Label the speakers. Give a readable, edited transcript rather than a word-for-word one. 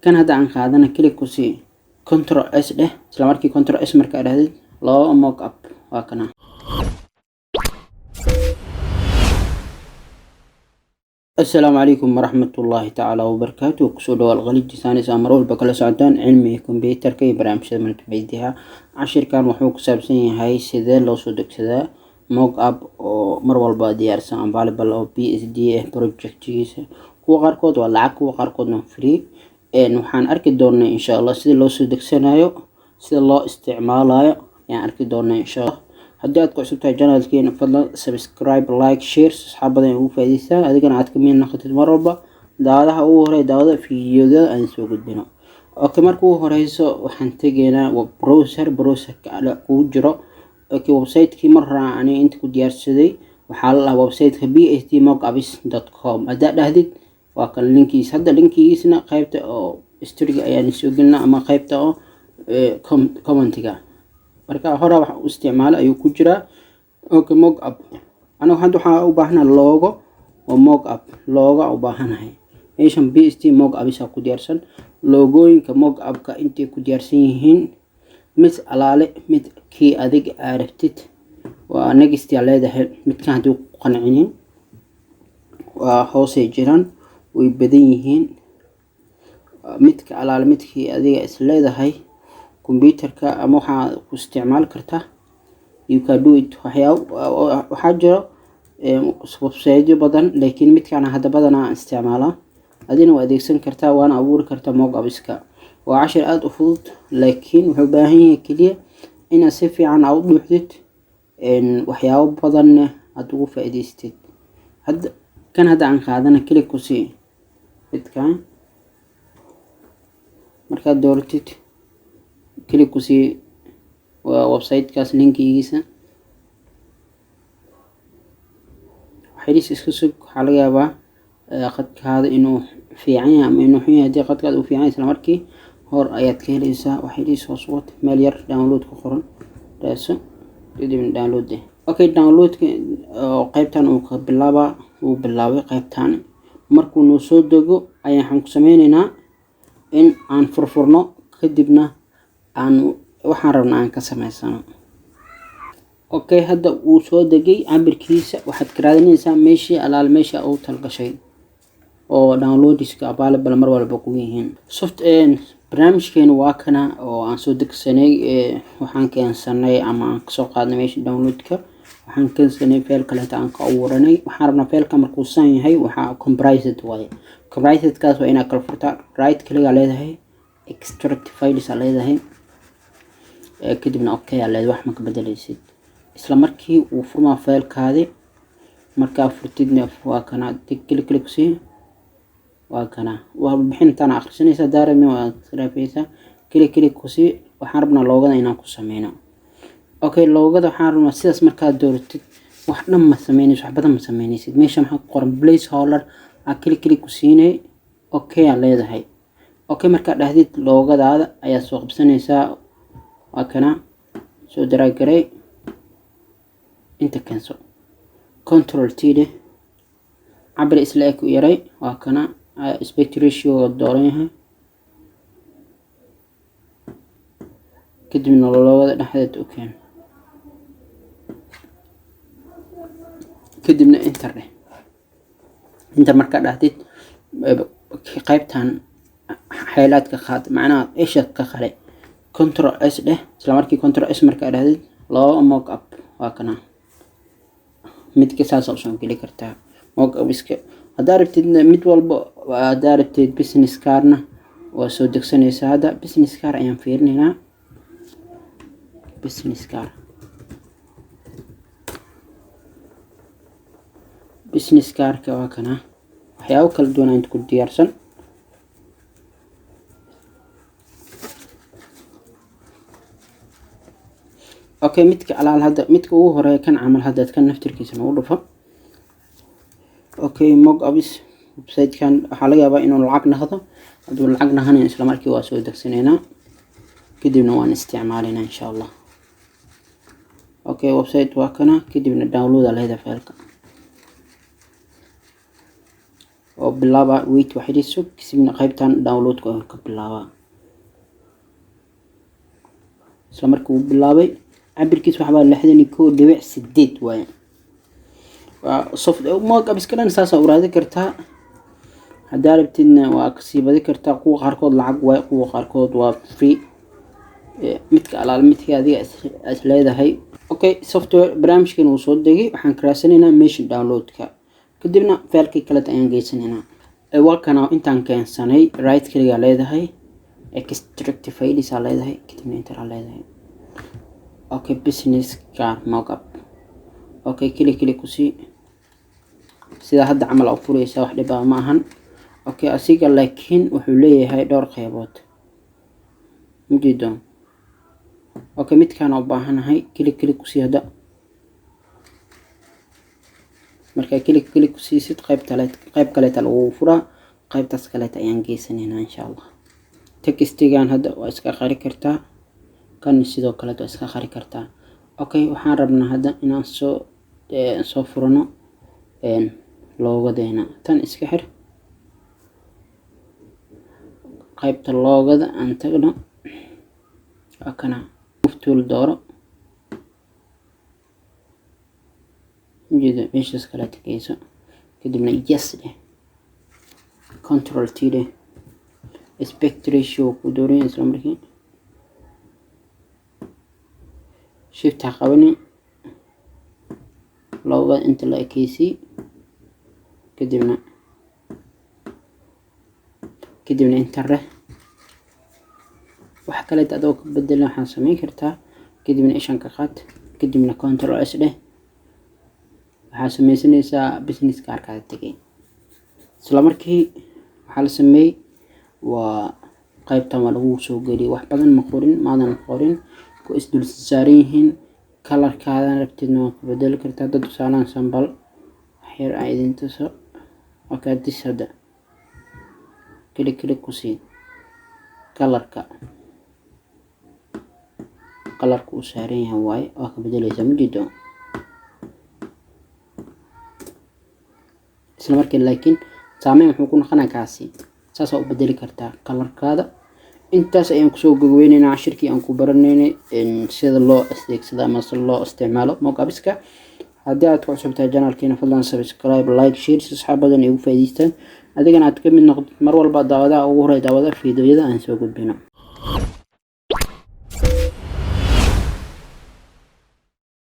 Speaker 1: Kan hadda aan qaadana, click ku sii, Control S dheh. Isla markii Control S markaa dhahdid, laba mock up waa kana. Asalaamu calaykum waraxmatullaahi tacaala wabarakaatu. Kusoo dhawaal Khaliij Science, mar walba kala socotaan cilmiga kombiyuutarka iyo barnaamijyada multimedia. Cashirkan wuxuu ku saabsan yahay sidee loo soo degsadaa mock up oo mar walba diyaarsan, available, oo PSD ah projectgiisa. Kuwa qaarkood waa lacag, kuwa qaarkoodna free. Waxaan arki doonaa insha Allah sida loo soo degsanayo, sida loo isticmaalayo ayaan arki doonaa insha Allah. Haddii aad ku cusub tahay channelkeena, fadlan subscribe, like, share, asxaab badan ugu faa'iidaystaan, adigana aad kamid noqotid mar walba daawadaha ugu horeeya daawada fiidiyoda aan soo gudbino. Okay, marka ugu horeyso waxaan tegaynaa browser, browserka kugu jiro. Okay, website-kii mar hore aniga inta ku diyaarsaday waxaa la dhahaa website-ka psdmockups.com. Haddaa dhahdid, waa kan linkiis. Hadda linkigiisna qaybta oo storyga ayaan soo gelinaa ama qaybta oo commentiga. Marka hore wax u isticmaalo ayuu ku jiraa. Okay, mock up anigu hadda waxaa u baahanaa logo oo mock up logo u baahanahay. Meeshan PSD mock ups ku diyaarsan, logooyinka mock upka intay ku diyaarsan yihiin. Mid alaale mid kii adig aa rabtid waa next aa leedahay. Midkan haddii ku qancinin, waa hoosay jiraan, way badan yihiin. Midka alaale midkii adiga is leedahay computerka ama waxaa ku isticmaali kartaa, you can do it. Waxyaabo waxaa jiro websiteyo badan, laakiin midkaan hadda badanaa isticmaalaa. Adina waa adeegsan kartaa, waana abuuri kartaa mock upska. Waa cashir aada u fudud, laakiin wuxuu baahan yahay keliya inaad si fiican aa u dhuuxdid, waxyaabo badanna aada ugu faa'iidaystid. Hadda kan hadda aan qaadana, click ku sii midkan. Markaad dooratid, click ku sii, waa websitekaas linkigiisa. Xiriis iska sug. Waxaa laga yaabaa qadkaada inuu fiican yahay ama inuu xun yahay. Haddii qadkaada uu fiican yahay, isla markii hor ayaad ka helaysaa. Xiriis hoos wad, meel yar download ku qoran raadso, kadibna download eh. Okay, downloadka qaybtan uu ka bilaabaa, uu bilaabay qaybtan. Markuu noo soo dego ayaan waxaan ku sameyneynaa in aan furfurno, kadibna aan waxaan rabna aan ka sameysano. Okay, hadda wuu soo degay. Cabirkiisa waxaad ka raadinaysaa meeshii alaal meesha uu talgashay oo downloadiska available mar walba ku yihiin. Soft barnaamijkeena waa kana oo aan soo degsanay. Waxaan keensanay ama aan kasoo qaadnay meesha downloadka. Waxaan keensanay file kaleeta aan ka abuuranay. Waxaan rabnaa fileka markuu san yahay, waxaa compressed waaye. Compressedkaas waa inaad kala furtaa. Right click aa leedahay, extract files aa leedahay, kadibna okay aa leedahay. Wax ma ka bedelaysid, isla markii uu furmaa filekaadi. Markaa furtidna, waa kana. Click click sii, waa kana. Waa bixintaana akhrisanaysaa, daarami waa raafaysaa. Click click kusii. Waxaan rabnaa logoda inaan ku sameyno. Okay, logoda waxaan rabnaa sidaas. Markaad dooratid, wax dhan ma sameynaysid, wax badan ma sameynaysid. Meesha maxaa ku qoran? Place holder aa click click ku siinay. Okay aa leedahay. Okay, markaad dhahdid, logodaada ayaa soo qabsanaysaa. Waa kana, soo drag garay, inta keenso, Control T dheh, cabir isla eg u yaray. Waa kana, aspect ratio dooran yahay. Kadibna logoda dhexdeed u keen, kadibna enter dheh. Inta markaa dhahdid, qaybtan xeelaadka qaad, macnaha isha ka qale, Control S dheh. Isla markii Control S markaa dhahdid, laba mock up waa kana. Midka saas usoo geli kartaa mock upiska haddaa rabtid. Mid walba haddaa rabtid, business cardna waa soo degsanaysaa. Hadda business card ayaan fiirinaynaa. Business card, business cardka waa kana. Waxyaabo kala duwan inta ku diyaarsan. Okay, midka alaal hadda midka ugu horeeya, kan camal hadda kan naftirkiisa nagu dhufo. Okay, mock ups website-kan waxaa laga yaabaa inuu lacag nahdo. Hadduu lacag nahanin, isla markii waa soo degsanaynaa, kadibna waan isticmaalaynaa insha Allah. Okay, website waa kana. Kadibna download aa leedahay fileka. Oo bilaaba. Wait, wax yar sug. Kadibna qaybtan downloadka ayuu ka bilaabaa. Isla markii uu bilaabay, cabirkiis waxbaa 61.8 waaye. Waa soft mockups-ka dhan, saasaa u raadi kartaa. Haddaa rabtidna waa kasii badi kartaa. Kuwa qaarkood lacag waaye, kuwa qaarkood waa free. Midka alaal midka adiga is leedahay. Okay, software barnaamijkan uu soo degay. Waxaan ka raadsanaynaa meesha downloadka, kadibna filekii kaleta ayaan geysanaynaa. Waa kana intaan keensanay. Right click-gaa leedahay, extract files aa leedahay, kadibna enter aa leedahay. Okay, business card mockup. Okay, click click kusii. Sida hadda camal aa u fureysaa, wax dhibaa ma ahan. Okay, asiga laakiin wuxuu leeyahay dhowr qeybood, mujeedo. Okay, midkaan u baahanahay. Click click kusii hadda. Markaa click click kusiisid, qayb kale, qayb kaleeta lagu furaa. Qaybtaas kaleeta ayaan geysanaynaa, insha Allah. Textigan hadda waa iska qari kartaa, kan sidoo kaleeta waa iska qari kartaa. Okay, waxaan rabnaa hadda inaan soo furano logodeena. Tan iska xir. Qaybta logoda aan tagno. Waa kana. Move tool dooro, ujeeda, meeshaas kaleeta geyso, kadibna yes dheh, Control T dheh, aspect ratio ku dooran. Isla markii shift ha qabani, logoda inta la ekeysii, kadibna enter dheh. Wax kaleeta adoo ka bedelin waxaan sameyn kartaa, kadibna ishan ka qaad, kadibna Control S dheh. Waxaa sameysanaysaa business cardkaada tegay. Isla markii waxaa la sameeyey waa qaybtan waa lagu soo geliyay. Wax badan ma qorin, maadan qorin, ku isdul saaran yihiin. Colorkaadan rabtidna waa ku bedeli kartaa. Dad tusaalaan sample wax yar aan idin tuso. Okay, this hadda click click ku sii. Colorka uu saaran yahay waaye, waa ka bedeleysaa, ma jeedo? Isla markii laakiin saameyn wuxuu ku noqonaa kaasi. Saasaa u bedeli kartaa colorkaada. Intaas ayaan kusoo gogweyneynaa cashirkii aan ku baranaynay sida loo adeegsado ama sida loo isticmaalo mockups-ka. Haddii aad ku cusub tahay channelkeena, fadlan subscribe, like, share si asxaab badan ay ugu faa'iidaystaan, adigana aad ka mid noqotid mar walba daawadaha ugu horey daawada fiidiyoyada aan soo gudbino.